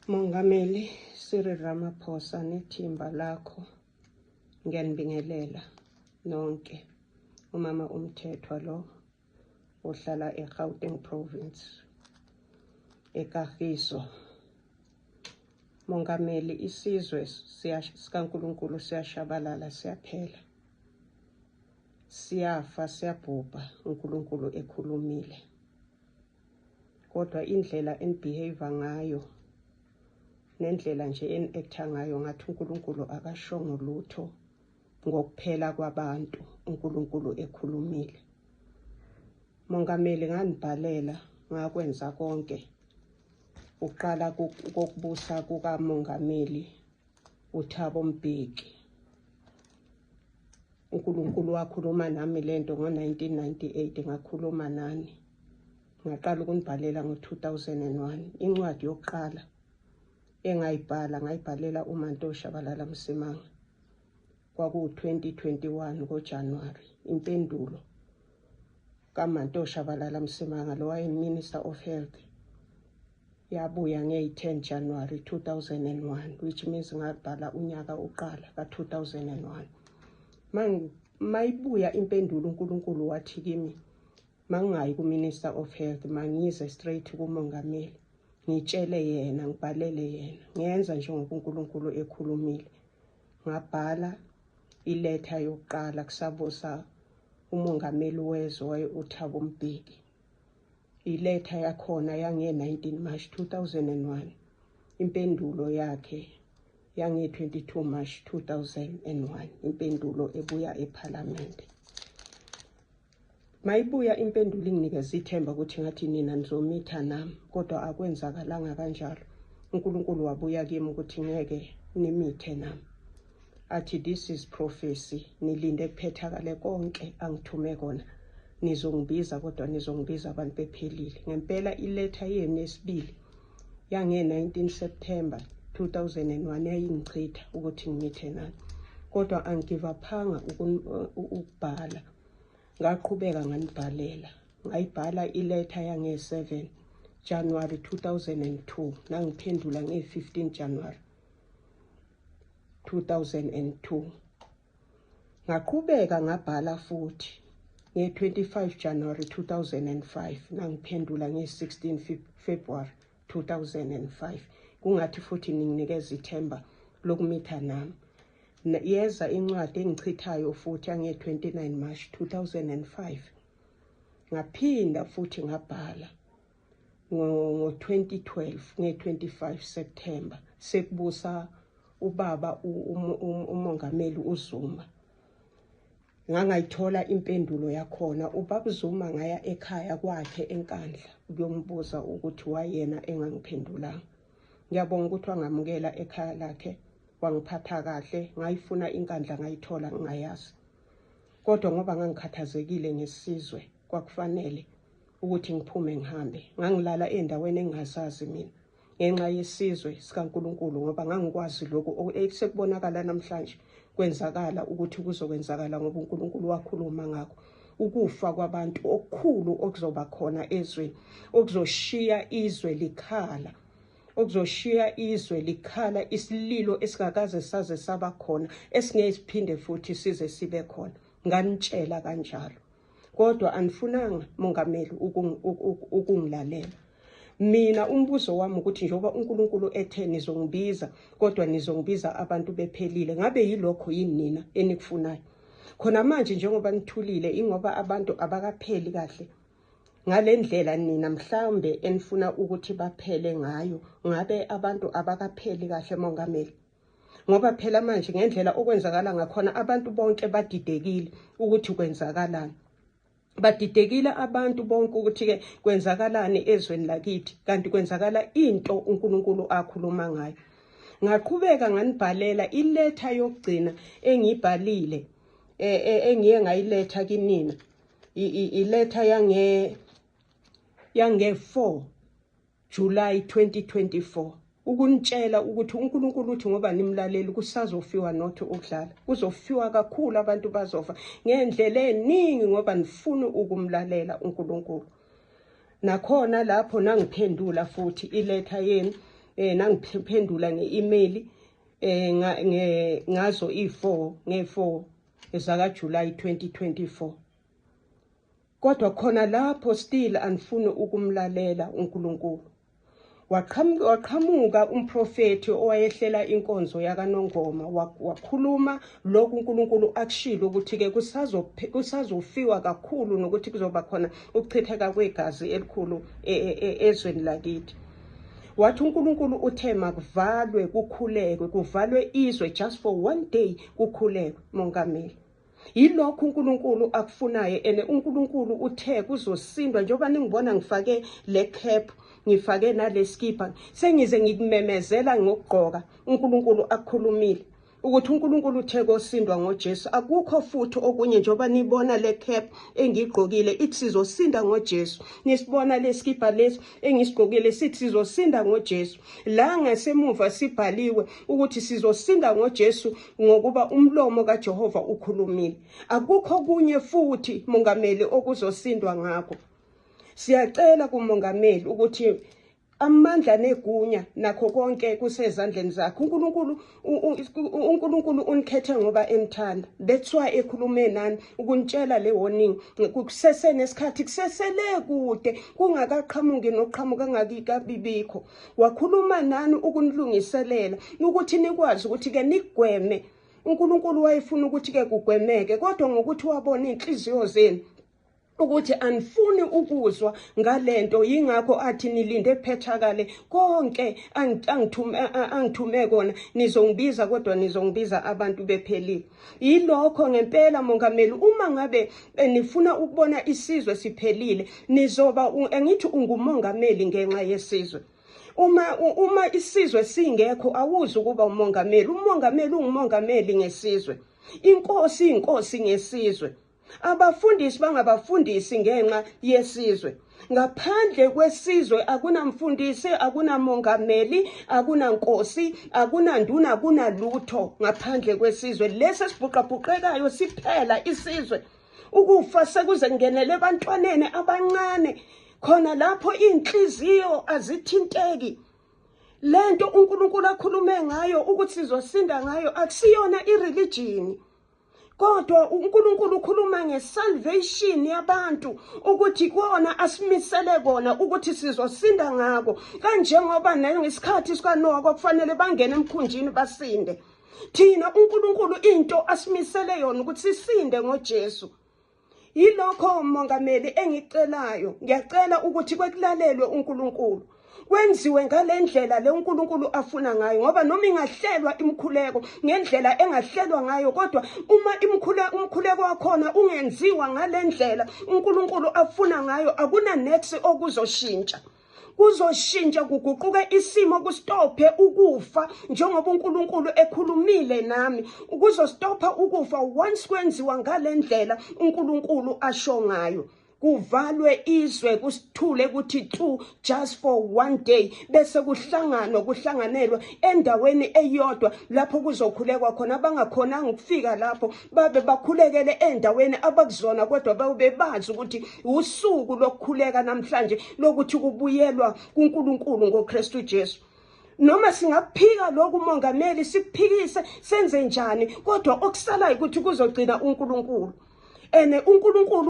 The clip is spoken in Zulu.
Mongameli Cyril Ramaphosa nethimba lakho, ngiyanibingelela nonke. Umama uMthethwa lo ohlala eGauteng Province, eKagiso. Mongameli, isizwe sikaNkulunkulu siyashabalala, siyaphela. Siyafa, siyabhubha, uNkulunkulu ekhulumile. Kodwa indlela enibehave ngayo nendlela nje eni-acta ngayo, ngathi uNkulunkulu akashongo lutho ngokuphela kwabantu, uNkulunkulu ekhulumile. Mongameli, nganibhalela, ngakwenza konke uqala kokubusa kukaMongameli uThabo Mbeki. uNkulunkulu wakhuluma nami lento ngo-1998, ngakhuluma nani, ngaqala ukunibhalela ngo-2001. Incwadi yokuqala engayibhala, ngayibhalela uManto Shabalala Msimanga, kwaku-2021 ngoJanuwari. Impendulo kaManto Shabalala Msimanga, lo waye-Minister of Health, yabuya ngeyi-10 January 2001, which means ngabhala unyaka uqala ka-2001. Mayibuya impendulo, uNkulunkulu wathi kimi mangingayi ku-Minister of Health, mangize straight kumongameli, ngitshele yena, ngibhalele yena. Ngenza njengoba uNkulunkulu ekhulumile, ngabhala iletha yokuqala kusabusa umongameli wezwe uThabo Mbeki. Iletha yakhona yange-19 March 2001, impendulo yakhe yange-22 March 2001, impendulo ebuya ePhalamende. Mayibuya impendulo, inginikeza ithemba ukuthi ngathi nina nizomitha nami, kodwa akwenzakalanga kanjalo. UNkulunkulu wabuya kimi ukuthi ngeke nimithe nami, athi this is prophecy, nilinde kuphethakale konke angithume kona, nizongibiza, kodwa nizongibiza abantu bephelile. Ngempela iletha yenu yesibili yange-19 September 2001 yayingichitha ukuthi ngimithe nani, kodwa angigivaphanga ukubhala, ngaqhubeka nganibhalela. Ngayibhala iletha yange-7 January 2002, nangiphendula nge-15 January 2002. Ngaqhubeka ngabhala futhi nge-25 January 2005, nangiphendula nge-16 February 2005, kungathi futhi ninginikeza ithemba lokumitha nami. Yeza incwadi engichithayo futhi yange-29 March 2005. Ngaphinda futhi ngabhala ngo-2012 nge-25 September, sekubusa ubaba umongameli uZuma. Ngangayithola impendulo yakhona ubaba Zuma, ngaya ekhaya kwakhe eNkandla ukuyombuza ukuthi wayena engangiphendulanga. Ngiyabonga ukuthi wangamukela ekhaya lakhe, wangiphatha kahle. Ngayifuna iNkandla, ngayithola ngingayazi, kodwa ngoba ngangikhathazekile ngesizwe, kwakufanele ukuthi ngiphume ngihambe. Ngangilala endaweni engingazazi mina ngenxa yesizwe sikaNkulunkulu, ngoba ngangikwazi lokhu esekubonakala namhlanje kwenzakala ukuthi kuzokwenzakala, ngoba uNkulunkulu wakhuluma ngakho, ukufa kwabantu okukhulu okuzoba khona ezweni, okuzoshiya izwe likhala, okuzoshiya izwe likhala isililo esingakaze saze saba khona, esingeke siphinde futhi size sibe khona. Nganitshela kanjalo, kodwa anifunanga, mongameli, ukungilalela mina. Umbuzo wami ukuthi njengoba uNkulunkulu ethe nizongibiza, kodwa nizongibiza abantu bephelile, ngabe yilokho yini nina enikufunayo khona manje? Njengoba nithulile, ingoba abantu abakapheli kahle ngale ndlela nina mhlawumbe enifuna ukuthi baphele ngayo. Ngabe abantu abakapheli kahle, mongameli? Ngoba phela manje ngendlela okwenzakala ngakhona, abantu bonke badidekile ukuthi kwenzakalani. Badidekile abantu bonke ukuthi-ke kwenzakalani ezweni lakithi, kanti kwenzakala into uNkulunkulu akhuluma ngayo. Ngaqhubeka nganibhalela. Iletha yokugcina engiyibhalile, engiye ngayiletha kinina, iletha yange 4 July 2024, ukunitshela ukuthi uNkulunkulu uthi ngoba nimlaleli, kusazofiwa, not ukudlala, kuzofiwa kakhulu, abantu bazofa ngendlela eningi ngoba nifuna ukumlalela uNkulunkulu. Nakhona lapho nangiphendula futhi iletha yenu. Nangiphendula nge-email ngazo i4 nge4 zaka July 2024. Kodwa khona lapho still anifuni ukumlalela uNkulunkulu. Waqhamuka umprofethi owayehlela inkonzo yakaNongoma, wakhuluma lokhu uNkulunkulu akushilo ukuthi-ke kusazofiwa kakhulu nokuthi kuzoba khona ukuchitheka kwegazi elikhulu ezweni lakithi. Wathi uNkulunkulu uthe makuvalwe kukhulekwe, kuvalwe izwe just for one day kukhulekwe, mongameli. Yilokhu uNkulunkulu akufunayo ene uNkulunkulu uthe kuzosindwa. Njengoba ningibona ngifake le cap, ngifake nale skipper, sengize ngikumemezela ngokugqoka uNkulunkulu akukhulumile ukuthi uNkulunkulu uthe kosindwa ngoJesu, akukho futhi okunye. Njengoba nibona le cap engigqokile ithi sizosinda ngoJesu, nisibona leskipa lesi engisigqokile sithi sizosinda ngoJesu, la ngasemuva sibhaliwe ukuthi sizosinda ngoJesu ngokuba umlomo kaJehova ukhulumile. Akukho kunye futhi, mongameli, okuzosindwa ngakho. Siyacela kumongameli ukuthi amandla negunya nakho konke kusezandleni zakhe. uNkulunkulu unikhethe ngoba emthanda. That's why ekhulume nani ukunitshela le warning kusesenesikhathi, kusesele kude, kungakaqhamuki noqhamuka ngakikabibikho. Wakhuluma nani ukunilungiselela ukuthi nikwazi ukuthi ke nigweme. uNkulunkulu wayefuna ukuthi ke kugwemeke, kodwa ngokuthi wabona inhliziyo zenu ukuthi anifuni ukuzwa ngalento, yingakho athi nilinde kuphethakale konke angithume kona. Nizongibiza, kodwa nizongibiza abantu bephelile. Yilokho ngempela, mongameli. Uma ngabe nifuna ukubona isizwe siphelile, nizoba angithi ungumongameli ngenxa yesizwe. Uma isizwe singekho, awuzi ukuba umongameli. Umongameli ungumongameli ngesizwe, inkosi inkosi ngesizwe, abafundisi bangabafundisi ngenxa yesizwe. Ngaphandle kwesizwe akunamfundisi, akunamongameli, akunankosi, akunanduna, akunalutho ngaphandle kwesizwe lesi esibhuqabhuqekayo siphela isizwe. Ukufa sekuze kungenele ebantwaneni abancane khona lapho, iy'nhliziyo azithinteki. Lento uNkulunkulu akhulume ngayo ukuthi sizosinda ngayo akusiyona ireligion, kodwa uNkulunkulu ukhuluma ngesalvation yabantu, ukuthi kona asimisele kona ukuthi sizosinda ngako, kanjengoba nangesikhathi sikaNoah kwakufanele bangene emkhunjini basinde. Thina uNkulunkulu into asimisele yona ukuthi sisinde ngoJesu. Yilokho, mongameli, engicelayo. Ngiyacela ukuthi kwekulalelwe uNkulunkulu, kwenziwe ngale ndlela le uNkulunkulu afuna ngayo, ngoba noma ingahlelwa imikhuleko ngendlela engahlelwa ngayo, kodwa uma umkhuleko wakhona ungenziwa ngale ndlela uNkulunkulu afuna ngayo, akuna next okuzoshintsha. Kuzoshintsha kuguquke isimo, kustophe ukufa njengoba uNkulunkulu ekhulumile nami. Kuzostopha ukufa once kwenziwa ngale ndlela uNkulunkulu asho ngayo, kuvalwe izwe, kusithule kuthi tu just for one day, bese kuhlanganwa, kuhlanganelwa endaweni eyodwa lapho kuzokhulekwa khona. Abangakhonanga ukufika lapho babe bakhulekele endaweni abakuzona, kodwa babe bazi ukuthi usuku lokukhuleka namhlanje, lokuthi kubuyelwa kuNkulunkulu ngoKristu Jesu. Noma singaphika lokhu, mongameli, sikuphikise senze njani, kodwa okusalayo ukuthi kuzogcina uNkulunkulu ene uNkulunkulu.